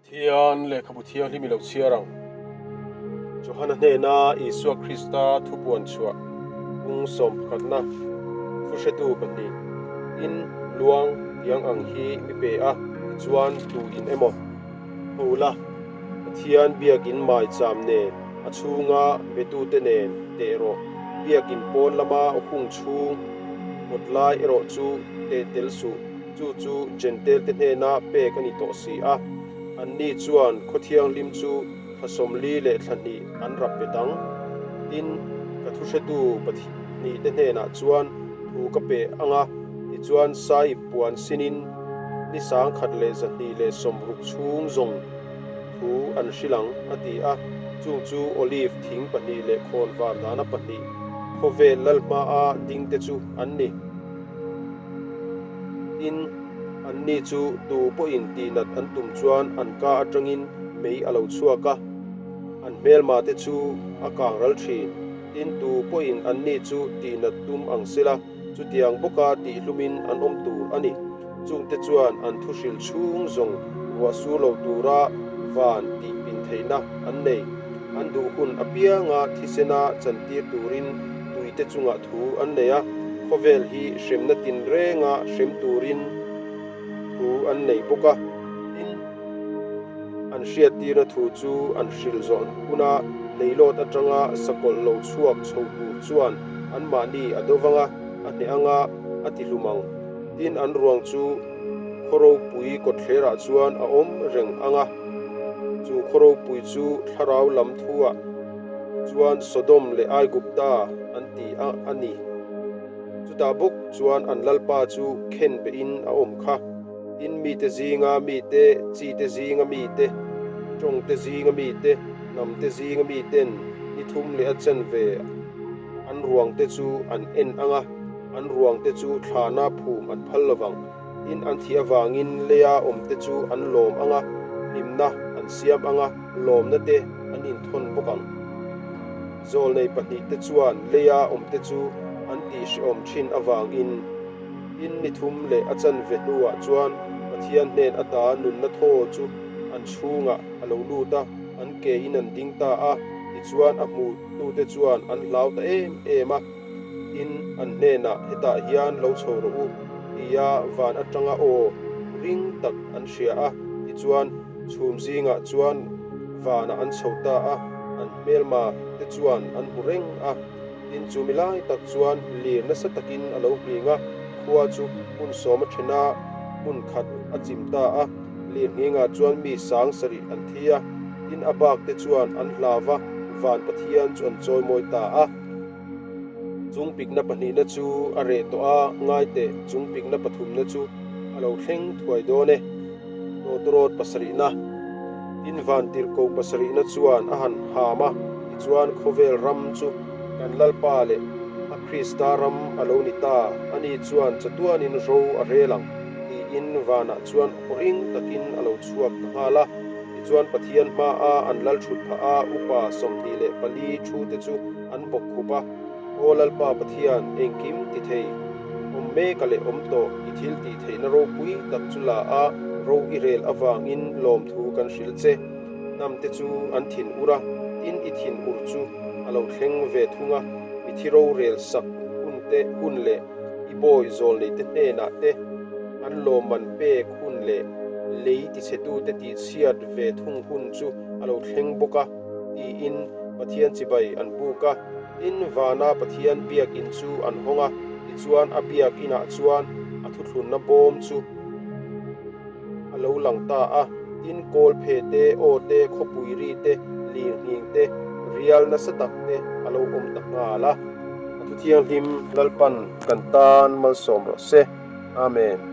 Pathian lehkhabu thianghlim i lo chhiar ang. Johana hnena Isua Krista thupuan chhuah kung sawmpakhatna thuhretu pahnih tin luang tiang ang hi mi pe a, tichuan tu in emaw tho la, Pathian biakin maicham nen a chhunga betute nen teh rawh, biakin pawn lama hung chhung kawt lai erawh chu teh tel suh. Chu chu Jentail-te hnena pek a ni tawh si a, anni chuan khaw thianghlim chu thla 40 leh thla hnih an rap bet ang. Tin, ka thuhretu pahnihte hnenah chuan thu ka pe ang a, tichuan Saiip puan sinin ni 1260 chhung zawng thu an hrilh ang, a ti a. Chung chu olive thing pahnih leh khawnvar dahna pahnih khawvel lal hmaa dingte chu an ni. Tin, anni chu tu pawhin tihnat an tum chuan an ka atangin mei a lo chhuak a, an hmelma te chu a kang ral thin. Tin, tu pawhin anni chu tihnat tum ang sela, chutiang bawka tihhlumin an awm tur a ni. Chungte chuan an thuhril chhung zawng ruah sur lo tura van tih pin theihna an nei. An duh hun apianga thisena chantir turin tuite chungah thu an nei a, khawvel hi hremna tinrenga hrem turin thu an nei bawk a. Tin, an hriattirna thu chu an hrilh zawh huna leilawt atanga sakawlh lo chhuak chho tur chuan anmahni a do vang a, a hneh anga a tihlum ang. Tin, an ruang chu khaw ropui kawtthlerah chuan a awm reng ang a, chu khaw ropui chu thlarau lam thuah chuan Sodom leh Aigupta an ti a a ni. Chutah bawk chuan an lalpa chu khen behin a awm kha. Tin, mite zinga mite, chite zinga mite, tawngte zinga mite, hnamte zinga miten ni thum leh a chanve an ruangte chu an en ang a, an ruangte chu thlana phum an phal lovang. Tin, an thih avangin leia awmte chu an lawm ang a, hlimna an siam ang a, lawmna te an inthawn bawk ang. Zawlnei pahnihte chuan leia awmte chu an tihhrehawm thin avangin tin ni thum leh a chanve hnuah chuan Pathian hnen ata nunna thaw chu an chhungah a lo lut a, an kein an ding ta a, tichuan a hmutute chuan an hlau ta em em a. Tin, an hnenah, Hetah hian lo chho rawh u, tia van atanga aw ring tak an hria a. Tichuan, chhum zingah chuan vanah an chho ta a, an hmelma te chuan an hmu reng a. Tin, chu mi lai tak chuan lir nasa takin a lo nghing a, khua chu hmun sawm a then a, hmun khat a chim ta a. Lir nghingah chuan mi sang sarih an thi a, tin a bak te chuan an hlau va, van Pathian chu an chawimawi ta a. Chung pikna pahnihna chu a reh tawh a, ngai teh, chung pikna pathumna chu a lo thleng thuai dawn e. Tawtawrawt pasarihna, tin vantirhkoh pasarihna chuan a han ham a, tichuan khawvel ram chu kan Lalpa leh a Krista ram a lo ni ta, ani chuan chatuanin ro a rel ang, tiin vanah chuan aw ring takin a lo chhuak ta nghal a. Tichuan Pathian hmaa an lal thut phah a, upa 24 thu te chu an bawk khup a, Aw Lalpa Pathian, engkim ti thei, awm meka leh awm tawh, i thil tih theihna ropui tak chu la a, ro i rel avangin lawmthu kan hrilh che. Hnam te chu an thin ur a, tin i thin ur chu a lo thleng ve thung a, mi thi rorel sak hun te hun leh i bawi zawlnei te hnenah te an lawmman pek hun leh lei tichhetute tihchhiat ve thung hun chu a lo thleng bawk a, tiin Pathian chibai an buk a. Tin, vana Pathian biakin chu an hawng a, tichuan a biak inah chuan a thuthlunna bawm chu a lo lang ta a. Tin, kawl phe te, aw te, khawpui ri te, lir nghing te, rial nasa tak te a lo awm ta nghal a. A thuthianghlim Lalpan kan tan malsawm rawh se. Amen.